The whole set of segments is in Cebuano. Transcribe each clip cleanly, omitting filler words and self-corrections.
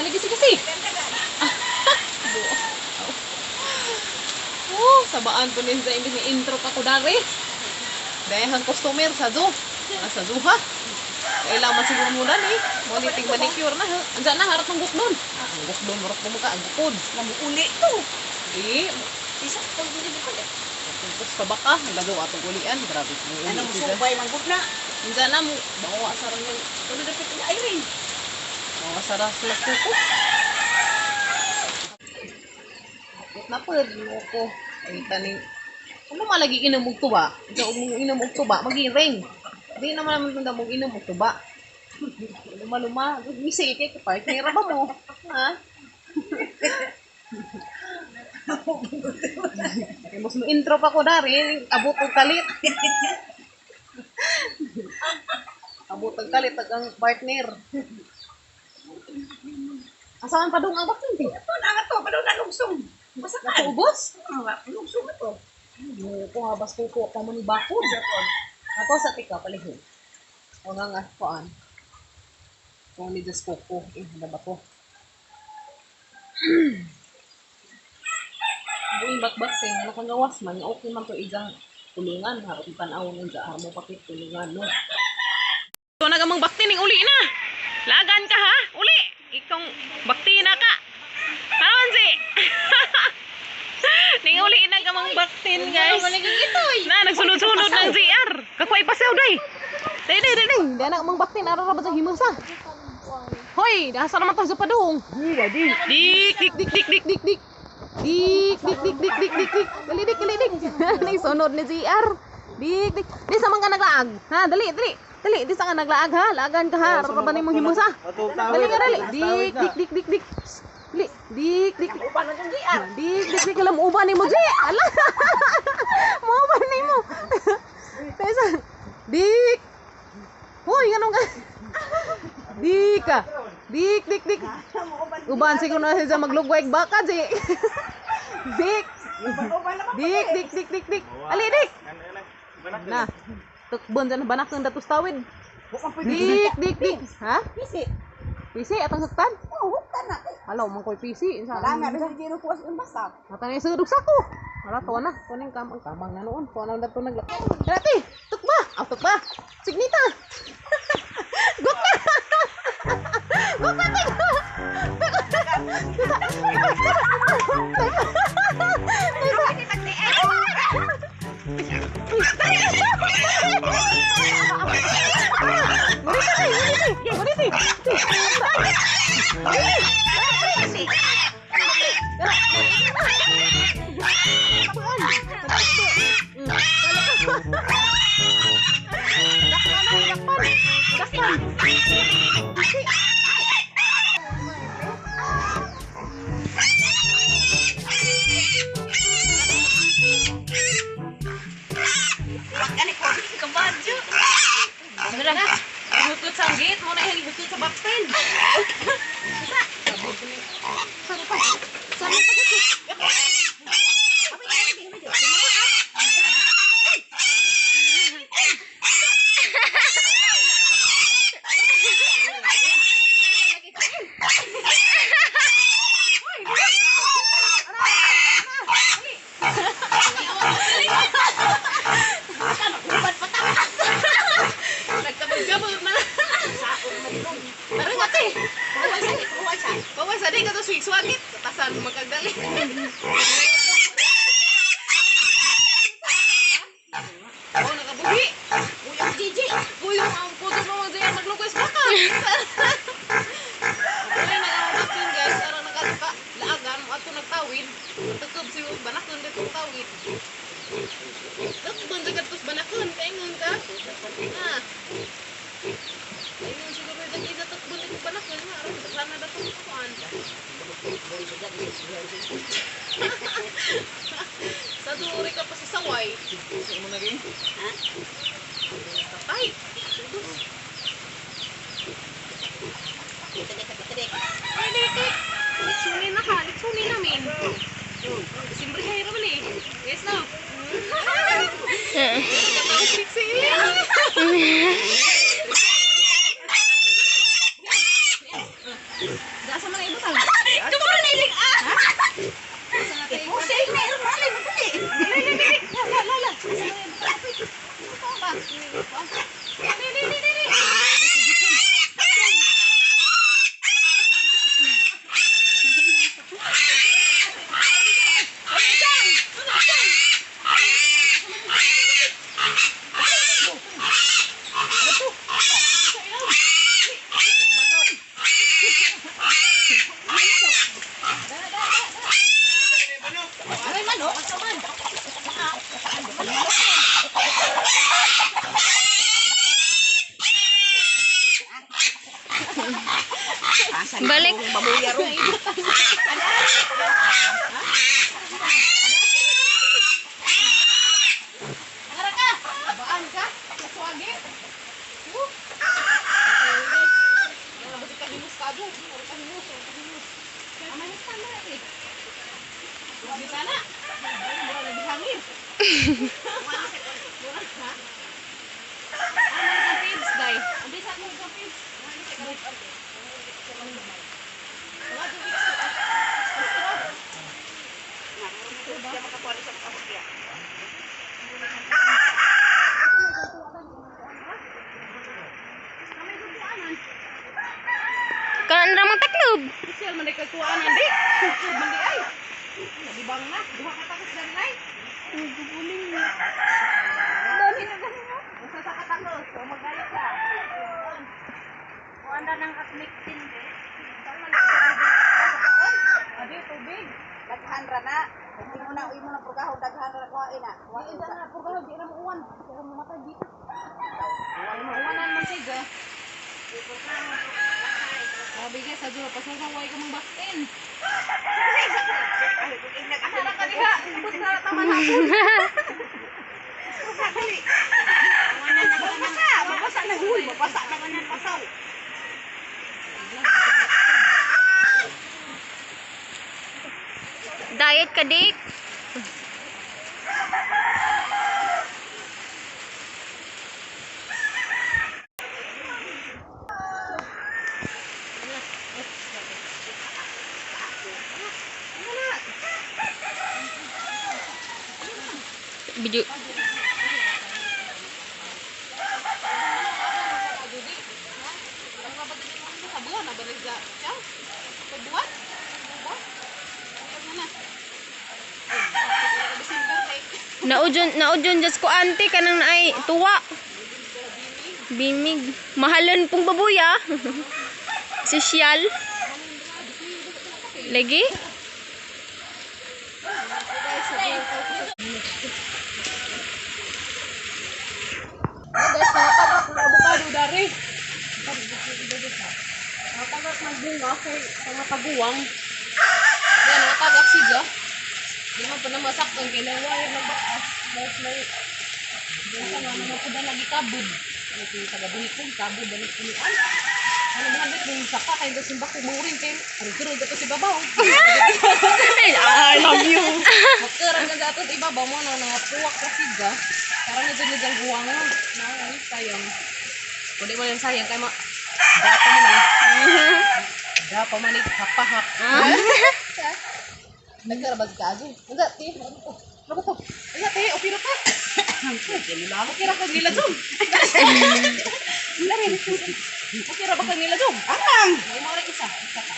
Maligi kasi. Oh, sabaan po niya sa imbis ni intro pa ko dari. Dahil ang customer sa zoo. Ah, sa zoo ha. Kailangan siguro mo dan eh. Mo ni ting manicure na ha. Andiyan na harap ng gukdon. Ah, ang gukdon murok mo ka ang bukod. Namuuli to. Di, Isa pag dili ko eh. tungkos pa baka lagaw atong ulian. Grabe mo uli. Ano mo subay man gud na. Andiyan na mo bawa sa ron yung Tulo dapit ni Irene. bawa sa ras na kuko. Kapit na po, mo ko. Ay taning ano malagi inom og tuba? Ikaw mo inom og tuba, magiring. Di naman naman tunda mo inom og tuba. Luma luma, misi kay partner ba mo? Ha? Kaya mas mo intro pa ko dari, abot og kalit. Abot og kalit ag ang partner. Asaan pa dong ang bakit? Ito na nga to, padung na lugsong. Basta ka. Nakuubos? Lugsong na to. Ay, ko habas ko ko pa man bakod. Ato sa tika palihog. O nga nga kuan. Kung ni Diyos ko ko, eh, ano ba ko? Buing bakbak kay nga nakagawas man, nga okay man to ijang tulungan, harap tanaw nga dyan, mo pakit tulungan, no? Ito na gamang bakti ning uli na. Lagan ka ha, uli. Ikong bakti na ka. Karon si. Ning uli na gamang baktin, guys. Na nagsunod-sunod ng GR. Kakuay pasaw day. Day day day day. Di na gamang baktin ara ra ba sa himusa. Hoy, nasa naman tayo sa padung. Dik dik dik dik dik dik dik. Dik dik dik dik dik dik dik. Dali dik dali dik. Ning sunod ni GR. Dik dik. Di sa man ka naglaag. Ha, dali dali. Dali, di sa ka naglaag ha. Laagan ka ha. Ara ra ba nimo himusa? Dali ka dali. Dik dik dik dik dik. Dali. Dik dik. Uban na tong GR. Dik dik dik alam uban nimo Ji. Ala. Mo uban nimo. Pesa. Dik. Hoy, nganong ka? Dik ka. Dik dik dik. Uban siguro na siya maglugway baka Ji. Dik. Uban na Dik dik dik dik dik. Ali dik. Na. Tukbon dyan banak ng datos tawid. Dik dik dik. Ha? Pisi. PC atang saktan? Oh, hukta na. Halaw man ko'y PC. Sa Wala nga bisa giro ko ang basa. Mata na isudog sa ko. Wala, tuwa na. Tuwa na yung kamang. Kamang na noon. Tuwa na dato nagla. Dati! Tukba! Aw, tukba! Signita! Guk na! Guk na! Tika! Nguriti! Nguriti! Dakpan! Ani ko kabadyo. Na! Hukot sa gate mo na yung hukot sa baktin. Sa pa? Sa pa? Nagkabag-gabag na. Tara nga te. Paway sa di ka to swig-swagit. Katasan magkagdali. Oh, nakabuhi. Uy, ang Gigi. Uy, ang puto mo mga dyan maglugos baka. Ay, nagkabag guys. Arang nagkatuka. Laagan mo ato nagtawid. Tukob si banakon dito tawid. Tukbon sa katos banakon. Kaingon ka. Ah. Ayun, siguro yung isa tukbon dito banakon. Nga, aron, daghan na datong kuan. Sa duri ka pa sa saway. Sa mo na rin. Ha? Patay. Sus. Ay, di, di. Litsunin na ka. Litsunin namin. Simbre siya hiraman eh. Yes, no? Katawag Trixie. Dasa man na ibutang. Amay na na eh. Di sana. Mura lagi hangin. Mura ha. Amay ka pids dai. Abi sa mo ka pids. Mga 2 weeks to ah. Siya makakuha sa makapagya. Kanan ramang taklob. Siya man kay kuanan di. Man di ay. Nabibang na. Duha ka takos dali ay. Guguling na. Dali na ganun. Usa sa katakos. O magalit ka. Kuan na ng akmiktin. Adi tubig. Daghan ra na. Hindi mo na uy mo na purgaho daghan ra kuhain na. Di na na purgaho di na muuwan. Kaya mamatay di. Ay mauwanan man siya. Grabe guys, sa dura pasong way ka mong baktin. Tara ka diha, ubos na taman hapon. Mabasa, mabasa na huy, mabasa na man pasaw. Diet ka, Dik. Video. Naudyon, naudyon just ko ante kanang naay tuwa. Bimig. Mahalon pong babuya. Sosyal. Lagi? Guys, nakatagak ng avocado dari. Nakatagak ng bunga kay mga taguwang. Yan, nakatagak siya. Di man pa na masaktan kay nang wire ng baka. Guys, may bunga nga naman po na lagi kabod. Ano kung taga kong kabod na punuan. Ano ba hanggat yung saka kayo daw simba ko muring kayo. Ang kuro dato si babaw. I love you. Magkarang ganda ato ibabaw mo na nangapuwak ka siga. Parang na dyan na dyan guwang na. Na, sayang. Kundi mo lang sayang kay ma. Dapa man eh. Dapa man eh. Hapahap. Nagkarabag ka ajo. Unsa ti? Ano to? Unsa ti? Okay ra ka. Okay ra ka nila jom. Okay ra ba ka nila jom? Anang. May mga isa. Isa ka.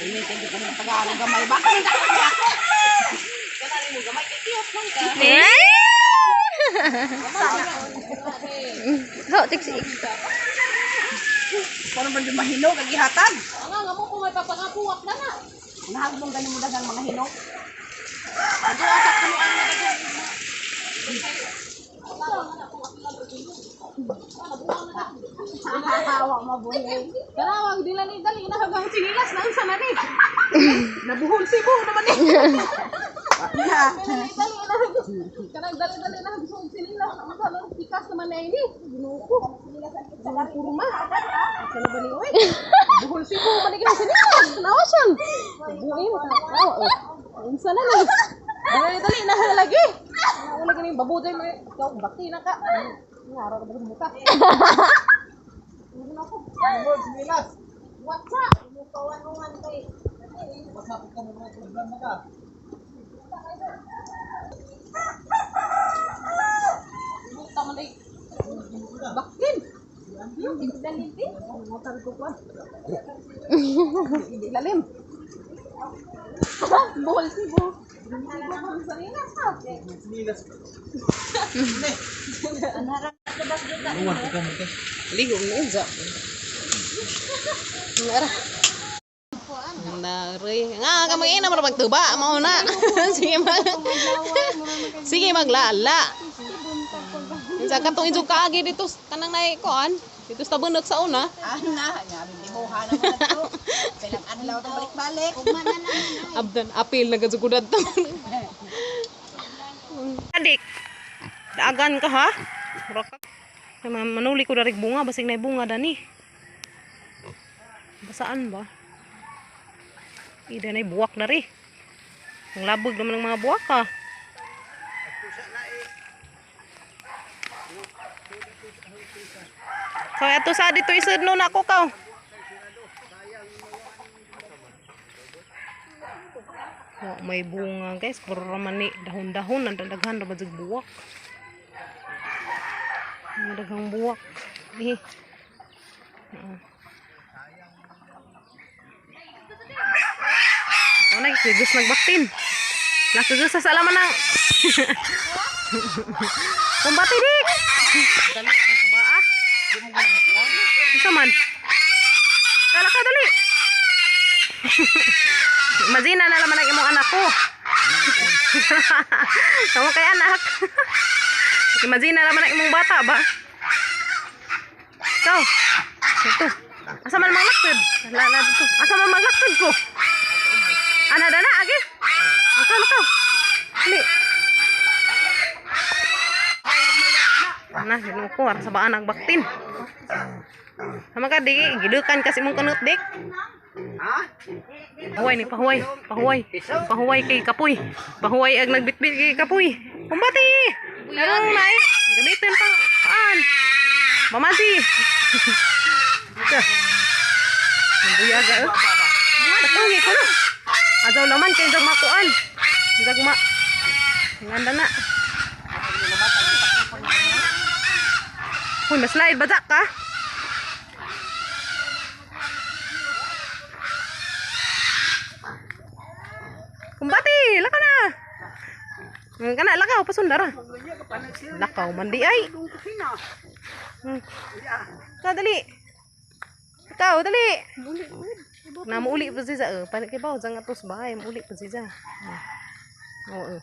Ini tingko ko ng Tagalog gamay ba? Kanang ako. Kanari mo gamay kay kiyot man ka. Ho, tiksi. Kuno man jud mahinog ang gihatag. Nga nga mo kung may papangapuwak na na. Nahagbong gani mo daghang mga hinog. Ato asa kuno ang nadagan. Hawa mabuhi. Dalawang dila ni dali na hanggang sinilas na unsa na ni. Nabuhol sibo naman ni. Na. Dali dali na kanang dali dali na hanggang sinilas unsa na pikas naman na ini. Ginoo ko. Kurma. Sa na ba ni oy? Buhol sibo man ni kanang sinilas. Nawa siyang. Buhi mo. Nawa. Unsa na ni. Dali dali na lagi. Wala ganing babuday mo. Ikaw bakti na ka. Ngaro ka ba sa muka? What's up? Buta man ay. Bakin. Motor ko pa. Hindi lalim. Buhol sibo. Sibo kang sarinas ha. Ligo mo unsa. Ngara. Nari. Nga kamo ina mo pagtuba mao na. Sige mag. Sige maglala. Unsa katong inyong kaagi dito kanang nay kuan dito sa tabunog sa una. Ana, nga bibuha na man to. Pilang adlaw ta balik-balik. Abdan apil nagasugudan to. Adik. Daagan ka ha? Mura ka. Ay, manuli ko darig bunga basig nay bunga dani. Basaan ba? Ida na buwak na ri. Ang labog naman ng mga buwak ah. Kaya ato sa dito isod no nako kaw. Wa may bunga, guys, puro raman ni dahon-dahon ang daghan ra ba jud buwak. Ang daghang buwak. Eh. Oo. Ito na, kigos nagbaktin. Nakigos sa salaman ng kumbati, dik! Dali, nasa ba ah? Isa man. Kala ka, dali! Imagine na naman ang imong anak ko. Tama kay anak. Imagine na naman ang imong bata ba? Ikaw. Ito. Asa man maglaktod? La la dito. Asa man maglaktod ko? Ana dana agi. Ikaw lakaw. Dali. Ana, ginoo ko ara sa baan ang baktin. Tama ka di, gidukan kasi imong kanut dik. Pahuway ni pahuway, pahuway. Pahuway kay kapoy. Pahuway ag nagbitbit kay kapoy. Kumbati. Karong naay gamitin pang paan. Mamasi. Buyaga eh. Patungi ko na. Azaw laman kay jag makuan. Jag ma. Nganda na. Uy, maslide ba ka? Kumbati, lakaw na. Kana lakaw pasundara. Lakaw man di ay. Ka dali. Ikaw dali. Na muuli pa siya eh. Panik kay bawo jang atos bahay, muuli pa siya. Oo.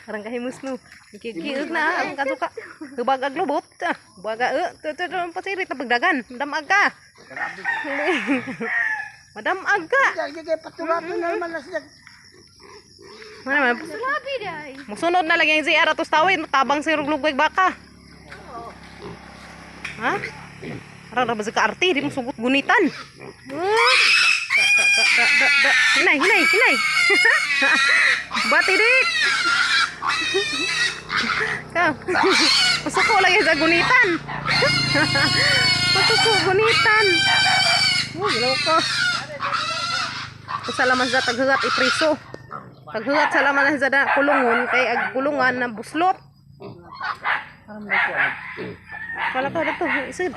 Arang kahimus no. Kikiug na ang kasuka. Hubag ag lubot. Ah, Baga eh. Tu tu tu pasirit na pagdagan. Madamag ka. Madamag ka. Mana man? Sulabi day. Musunod na lagi ang ZR atos tawid, tabang si ruglugweg baka. Ha? Arang ra ba sa kaarte, di mo sugot gunitan. Ah, Da, da, da, da, da, da. Hinay, hinay, hinay. Bati dik. Ka. Pasuko lagi sa gunitan. Pasuko gunitan. Oh, ginawa ko. Kusalaman sa taghugat ipriso. Paghugat sa laman sa da kulungon kay ag kulungan na buslot. Wala ka dito, isod.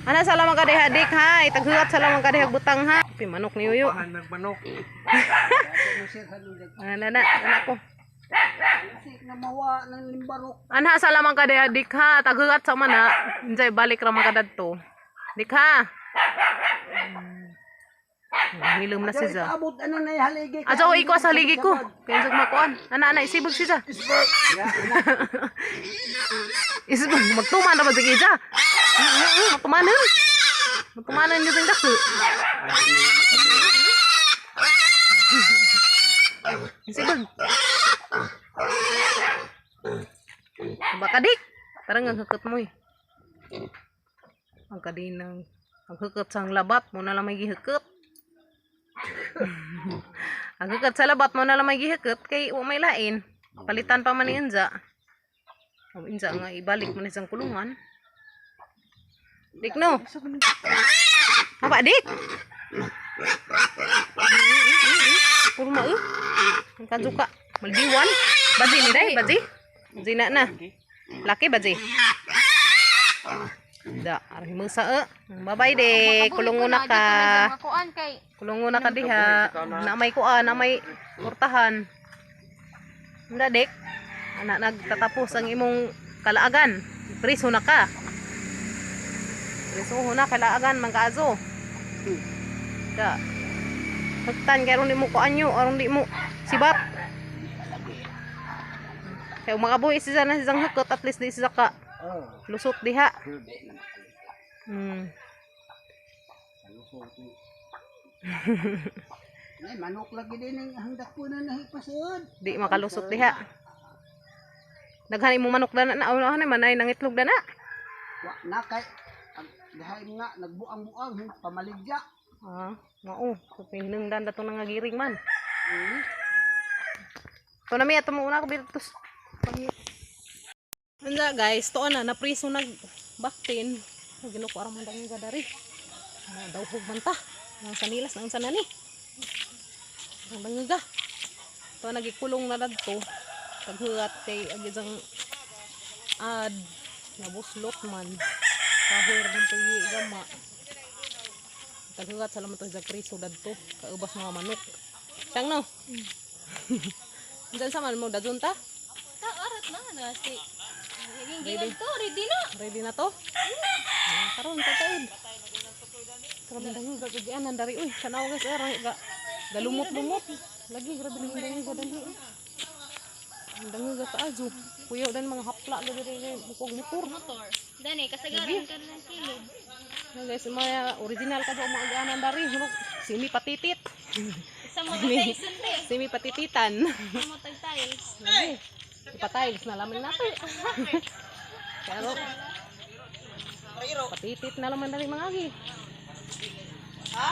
Ana sa laman ka diha dik ha, itaghugat sa laman ka diha butang ha. Pi manok ni Uyo. Nagmanok. Ana na, ana ko. Namawa ng limbarok. Ana sa laman ka diha dik ha, taghugat sa mana. Injay balik ra man ka dadto. Dik ha. Hilom na si Za. Abot ano na haligi. Ato ko ikaw sa haligi ko. Kaya sa makuan. Ana ana isibog si Za. Isibog magtuman na ba sige Za? Magtumanan. Magtumanan niyo sa dakto. Isibog. Baka dik. Tara nga hukot mo eh. Ang kadinang ang hukot sang labat mo na lang may gihukot. Ang hukot sa labat mo na lang may gihukot kay wa may lain. Palitan pa man ni Inza. O Inza nga ibalik mo ni sang kulungan. Dik no. Apa dik? Kurma eh. Ang kajuka. Maldiwan. Baji ni day, baji. Baji na na. Laki baji. Da, arang himusa eh. Bye-bye de. Kulungon na ka. Makuan kay Kulungon na ka diha. Na may kuan, na may kurtahan. Hindi, dek. Anak nagtatapos ang imong kalaagan. Priso na ka. Priso na kalaagan mangkaazo. Da. Hagtan kay aron di mo kuan nyo, aron di mo sibat. Kay makabuhi siya na siyang hukot, at least di siya ka Oh, lusot diha. hindi na makalita. Lusot. Ay, manok lagi din ang hangdak ko na nahipasod. Di makalusot diha. Daghan imong manok dana na ano ano man ay nangitlog dana. Wa na kay ang dihay nga nagbuang-buang pamaligya. Ah, mao. Hinungdan dato nang giring man. To na mi ato mo una ko bitus. Anda guys, to na napriso nag baktin. Ginuko aram man dang gadari. Na dawhog man ta. Nang sanilas nang sanani. Ang dangaga. To nagikulong na dadto. Paghugat kay agisang ad nabuslot man. Kahoy ra man tuyi gama. Taghugat sa laman to sa priso dadto. Kaubas mga manok. Siyang no. Diyan sa man mo dadun ta? Ta arat na na si. Ready to, ready na. Ready na to? Ah, karon tataod. Grabe dang gagagianan dari uy. Tanaw guys eh ga galumot-lumot. Lagi grabe dang dang dali. Ang dang ga kaazo. Kuyaw dan mga hapla ga diri kay bukog motor. Motor. Dani kasagaran ka lang kilid. Na guys, mga original ka do mga anan dari. Hulog simi patitit. Sa mga tiles te. Simi patititan. Sa mga tiles. Lagi. Ipatiles na laman natin. Pero patitit na laman dari mga agi. Ha?